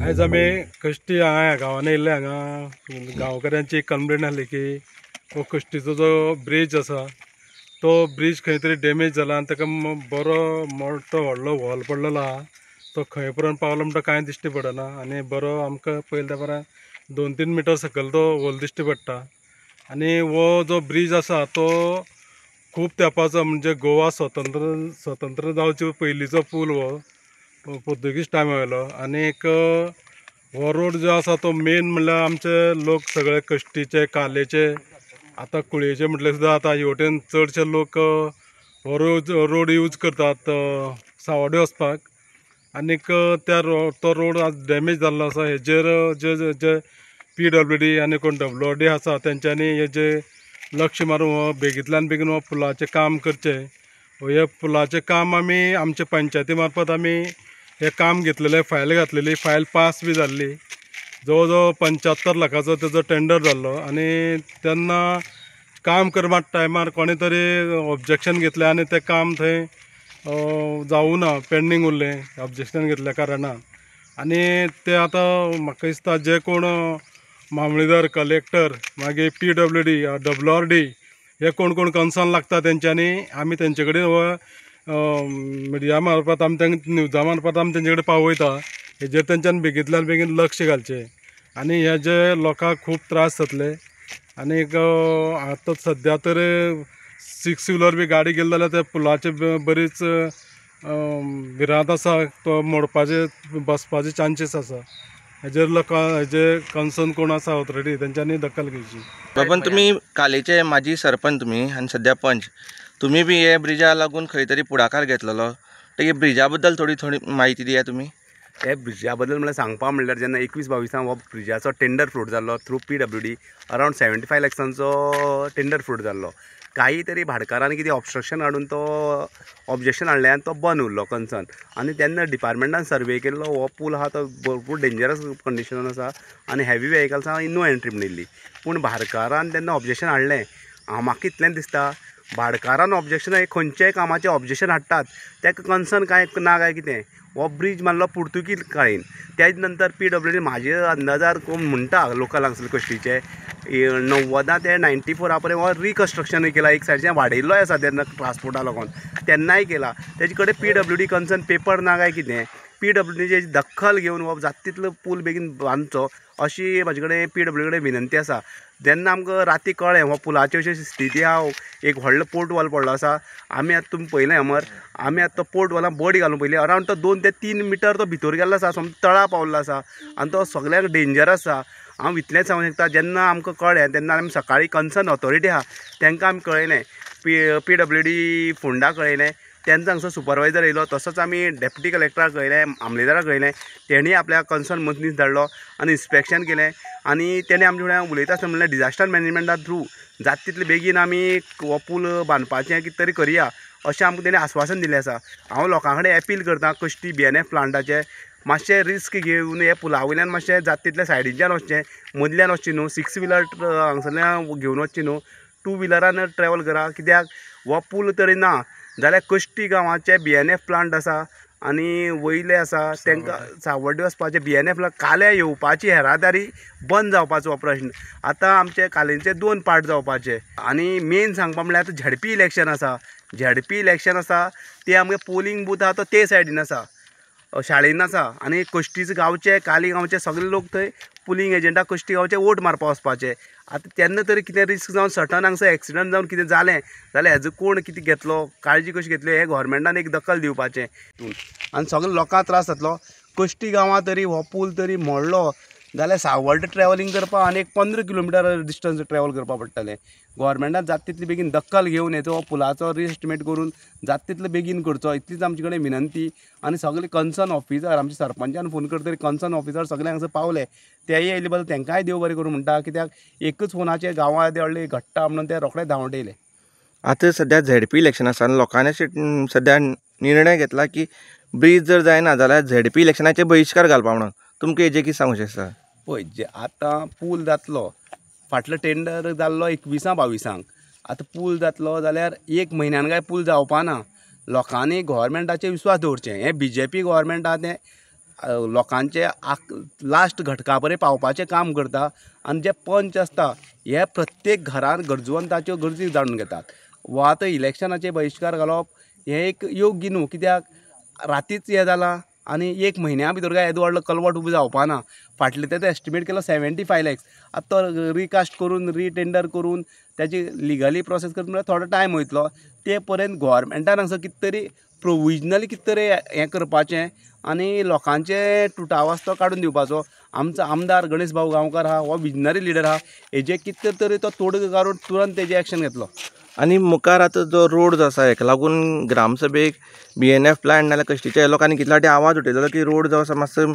आयज आमी कश्टी हांगा गांवांनी येयल्ले. हांगा गांवकऱ्यांची कंप्लेन आसली की हो कश्टीचो जो ब्रीज आसा तो ब्रीज खंय तरी डॅमेज जाला आनी ताका बरो मोटो व्हडलो व्होल पडलेलो आहा. तो खंय पर्यंत पावलो म्हणटा कांय दिश्टी पडना आनी बरो आमकां पयले तेंपार 2-3 मिटर सकयल तो व्होल दिश्टी पडटा. आनी हो जो ब्रीज आसा तो खूब तेंपाचो, म्हणजे गोवा स्वतंत्र जावचे पयलींचो पूल हो पोर्तुगीज टायमा वयलो. आनी एक हो रोड जो आसा तो मेन म्हणल्यार आमचे लोक सगळे कश्टीचे, कालेचे, आतां कुळयेचे म्हटल्यार सुद्दां आतां हेवटेन चडशे लोक हो रोड यूज करतात सावड्डे वचपाक. आनीक त्या तो रोड आज डॅमेज जाल्लो आसा. हेजेर जे जे PWD आनी कोण WRD आसा तेंच्यांनी हेजे लक्ष मारून हो बेगींतल्यान बेगीन हो पुलाचें काम करचें. हे पुलाचें काम आमी आमचे पंचायती मार्फत आमी हें काम घेतलेलें, फायल घातलेली, फायल पास बी जाल्ली. जवळ जवळ 75 लाखाचो तेजो टेंडर जाल्लो आनी तेन्ना काम करपा टायमार कोणे तरी ऑब्जेक्शन घेतलें आनी तें काम थंय जावूं ना, पेंडींग उरलें ऑब्जेक्शन घेतल्या कारणान. आनी ते आतां म्हाका दिसता जे कोण मामलेदार, कलेक्टर, मागीर PWD, WRD हे कोण कोण कन्सर्न लागता तेंच्यांनी आमी तेंचे कडेन हो मिडिया मार्फत आमी तांकां न्यूजा मार्फत आमी तेंचे कडेन पावयता. हेजेर तेंच्यांनी बेगींतल्यान बेगीन लक्ष घालचें आनी हे जे लोकांक खूब त्रास जातले. आनीक आतां सद्या तर 6 व्हिलर बी गाडी गेली जाल्यार त्या पुलाचे बरीच भिरांत आसा, तो मोडपाचे बसपाचे चान्सीस आसा. हेजेर लोकां हेजे कन्सर्न कोण आसा ऑथॉरिटी तेंच्यांनी दखल घेवची. बाबन, तुमी कालेचे माजी सरपंच तुमी आनी सद्या पंच, तुमी बी हे ब्रिजा लागून खंय तरी पुढाकार घेतलेलो, ते ब्रिजा बद्दल थोडी थोडी म्हायती दिया तुमी. हे ब्रिजा बद्दल म्हणल्यार सांगपा म्हणल्यार जेन्ना 21-22 हो ब्रिजाचो टेंडर फ्लोट जाल्लो थ्रू PWD around 75 लॅक्सांचो टेंडर फ्लोट जाल्लो. काही तरी भाटकारांनी कितें ऑब्स्ट्रक्शन हाडून तो ऑब्जेक्शन हाडलें आनी तो बंद उरलो कन्सर्न. आनी तेन्ना डिपार्टमेंटान सर्वे केल्लो हो पूल आहा तो भरपूर डेंजरस कंडिशनान आसा आनी हेवी वेहिकल्सां नो एंट्री म्हणिल्ली. पूण भाटकारान तेन्ना ऑब्जेक्शन हाडलें. म्हाका इतलें दिसता भाटकारान ऑब्जेक्शन हे खंयच्याय कामाचें ऑब्जेक्शन हाडटात ताका कन्सर्न कांय ना काय कितें. हो ब्रीज मारलो पुर्तुगीज काळीन, तेज नंतर PWD म्हाजे अंदाजार कोण म्हणटा लोकल हांगसर कश्टीचे 90 ते 94 पर्यंत हो रिकन्स्ट्रक्शनूय केला, एक सायडीच्यान वाडयल्लोय आसा तेन्ना ट्रान्सपोर्टा लागून तेन्नाय केला. तेजे कडेन PWD concern paper ना काय कितें. PWDची दखल घेवन हो जाता तितलो पूल बेगीन बांदचो अशी म्हाजे कडेन PWD कडेन विनंती आसा. जेन्ना आमकां राती कळ्ळें हो पुलाची अशी स्थिती आहा, एक व्हडलो पोर्ट वॉल पडलो आसा. आमी आतां तुमी पळयलें अमर, आमी आतां तो पोर्ट वॉलान बडी घालून पळयली, अरावंड तो 2 ते 3 मिटर तो भितर गेल्लो आसा, सामको तळा पावल्लो आसा आनी तो सगळ्यांक डेंजरस आसा. हांव इतलेंच सांगूंक शकता, जेन्ना आमकां कळ्ळें तेन्ना आमी सकाळीं कन्सर्न ऑथॉरिटी आहा तांकां आमी कळयलें, PWD Ponda कळयलें, तेंचो हांगसर सुपरवायजर येयलो, तसोच आमी डेप्युटी कलेक्टराक कळयलें, मामलेदाराक कळयलें, तेणी आपल्या कन्सर्न मनीस धाडलो आनी इन्स्पेक्शन केलें. आनी तेणी आमचे फुड्यान उलयता आसतना म्हणलें डिजास्टर मॅनेजमेंटा थ्रू जाता तितले बेगीन आमी हो पूल बांदपाचें कितें तरी करया अशें आमकां तेणी आस्वासन दिल्लें आसा. हांव लोकां कडेन अपील करता कश्टी BNF प्लांटाचे मातशें रिस्क घेवन हे पुला वयल्यान मातशें जाता तितले सायडीच्यान वचचें, मदल्यान वचचें न्हू, 6 व्हिलर हांगसरल्यान घेवन वचचें न्हू, 2 व्हिलरान ट्रॅवल करा. कित्याक हो पूल तरी ना जाल्यार कश्टी गांवाचे BNF plant आसा आनी वयले आसा तांकां सावड्डे वचपाचें BNF काल्या येवपाची येरादारी बंद जावपाचो हो प्रश्न. आतां आमचे कालेंचे 2 पार्ट जावपाचे. आनी मेन सांगपा म्हणल्यार आतां झेडपी इलेक्शन आसा, झेडपी इलेक्शन आसा ते आमगे पोलिंग बूथ आहा तो ते सायडीन आसा, शाळेन आसा आनी कश्टीच गांवचे काली गांवचे सगळे लोक थंय पुलींग एजंटाक कश्टी गांवचे वोट मारपा वचपाचे. आतां तेन्ना तरी कितें रिस्क जावन सटन हांगसर एक्सिडंट जावन कितें जालें जाल्यार हेजो कोण कितें घेतलो, काळजी कशी घेतली हें गोवोरमेंटान एक दखल दिवपाचें. आनी सगळे लोकांक त्रास जातलो. कश्टी गांवां तरी हो पूल तरी मोडलो जाल्यार सावड्डे ट्रॅवलिंग करपाक आनी एक 15 किलोमिटर डिस्टन्स ट्रॅवल करपाक पडटलें. गोवोरमेंटान जाता तितले बेगीन दखल घेवन हेचो पुलाचो रिएस्टिमेट करून जाता तितले बेगीन करचो, इतलीच आमचे कडेन विनंती. आनी सगळे कन्सर्न ऑफिसर, आमचे सरपंचान फोन करतकीर कन्सर्न ऑफिसर सगळे हांगासर पावले, तेय येयले बद्दल तांकांय देव बरें करूं म्हणटा, कित्याक एकच फोनाचेर गांवां येदें व्हडलें घडटा म्हणून ते रोखडे धांवट येयले. आतां सद्या झेडपी इलेक्शन आसा आनी लोकांनी अशें सद्या निर्णय घेतला की ब्रीज जर जायना जाल्यार झेडपी इलेक्शनाचेर बहिश्कार घालपा म्हणून, तुमकां हेजेर कितें सांगूशें दिसता? पळय, जे आतां पूल जातलो, फाटलो टेंडर जाल्लो 21-22, आतां पूल जातलो जाल्यार एक म्हयन्यान काय पूल जावपा ना. लोकांनी गोवोरमेंटाचेर विस्वास दवरचें. हें बीजेपी गोवोरमेंट आहा तें लोकांचे लास्ट घटका पर्यंत पावपाचें काम करता आनी जे पंच आसता हे प्रत्येक घरान गरजवंताच्यो गरजी जाणून घेतात. वा आतां इलेक्शनाचे बहिश्कार घालप हें एक योग्य न्हू, कित्याक रातीच हें जालां आनी एक म्हयन्या भितर काय येदो व्हडलो कलवट उबो जावपा ना. फाटले तेजो एस्टिमेट केलो 75 लॅक्स, आतां तो रिकास्ट करून रिटेंडर करून ताजी लिगली प्रोसेस करता म्हळ्यार थोडो टायम वयतलो. ते पर्यंत गोवोरमेंटान हांगसर कितें तरी प्रोविजनली कितें तरी हें करपाचें आनी लोकांचे तुटाव आसा तो काडून दिवपाचो. आमचो आमदार गणेश भाऊ गांवकार आहा, हो विजनरी लिडर आहा, हेजे कितें तरी तो तोडगो काडून तुरंत तेजें एक्शन घेतलो. आनी मुखार आतां जो रोड जो आसा हेका लागून ग्रामसभेक BNF plant नाल्यार कश्टीच्या लोकांनी कितल्या फावटी आवाज उठयलेलो की रोड जो आसा मातसो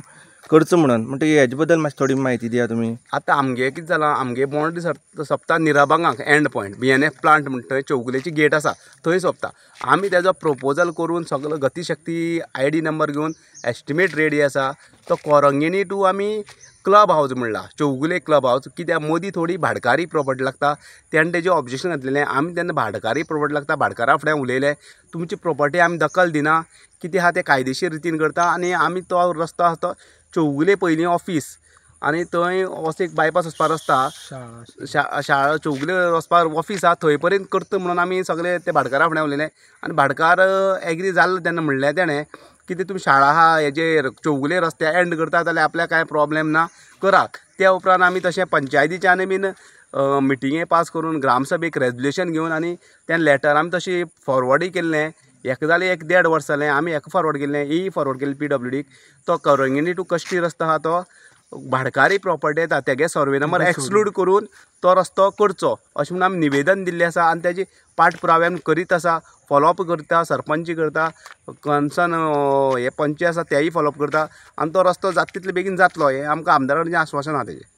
करचो म्हणून, म्हणटकीर हेजे बद्दल मातशी थोडी म्हायती दिया तुमी. आतां आमगे कितें जालां, आमगे बाउंड्री सोंपता निराबागांक एंड पॉयंट BNF plant म्हणटा थंय चौगुलेची गेट आसा थंय सोंपता. आमी तेजो प्रोपोजल करून सगलो गतिशक्ती ID number घेवन एस्टिमेट रेडी आसा. तो कोरंगिणी टू आमी क्लब हावज म्हणला, चौगुले क्लब हावज, कित्याक मदीं थोडी भाडकारी प्रोपर्टी लागता, तेणें तेजें ऑब्जेक्शन घातलेलें. आमी तेन्ना भाडकारी प्रोपर्टी लागता भाडकारा फुड्यान उलयले, तुमची प्रोपर्टी आमी दखल दिना, कितें आहा तें कायदेशीर रितीन करता. आनी आमी तो रस्तो आसा तो चौगुले पयलीं ऑफीस आनी थंय असो एक बायपास वचपा रस्ता, शाळा चौगुले वचपा ऑफीस आहा थंय पर्यंत करता म्हणून आमी सगळे ते भाडकारा फुड्यान उलयले आनी भाडकार एग्री जाल्लो तेन्ना म्हणलें तेणें कितें तुमी शाळा आहा हेजेर चौगुले रस्त्या एंड करता जाल्यार आपल्याक कांय प्रोब्लेम ना, करात. त्या उपरांत आमी तशें पंचायतीच्यानूय बीन मिटिंगे पास करून ग्रामसभेक रेजोल्युशन घेवन आनी तें लेटर आमी तशें फॉरवर्डूय केल्लें. एका जालें 1-1.5 वर्स जालें आमी एका फॉरवर्ड केल्लें, ई फॉरवर्ड केल्लें PWDक. तो करंगिणी टू कश्टी रस्तो आहा तो भाडकारी प्रोपर्टी येता, तेगे सर्वे नंबर एक्सक्लूड करून तो रस्तो करचो अशें म्हणून आमी निवेदन दिल्लें आसा आनी तेजी पाठ पुरावे आमी करीत आसा, फॉलोअप करता, सरपंच करता, कन्सर्न हे पंच आसा तेय फॉलोअप करता आनी तो रस्तो जाता तितले बेगीन जातलो हें आमकां आमदारा कडच्यान आश्वासन आहा तेजें.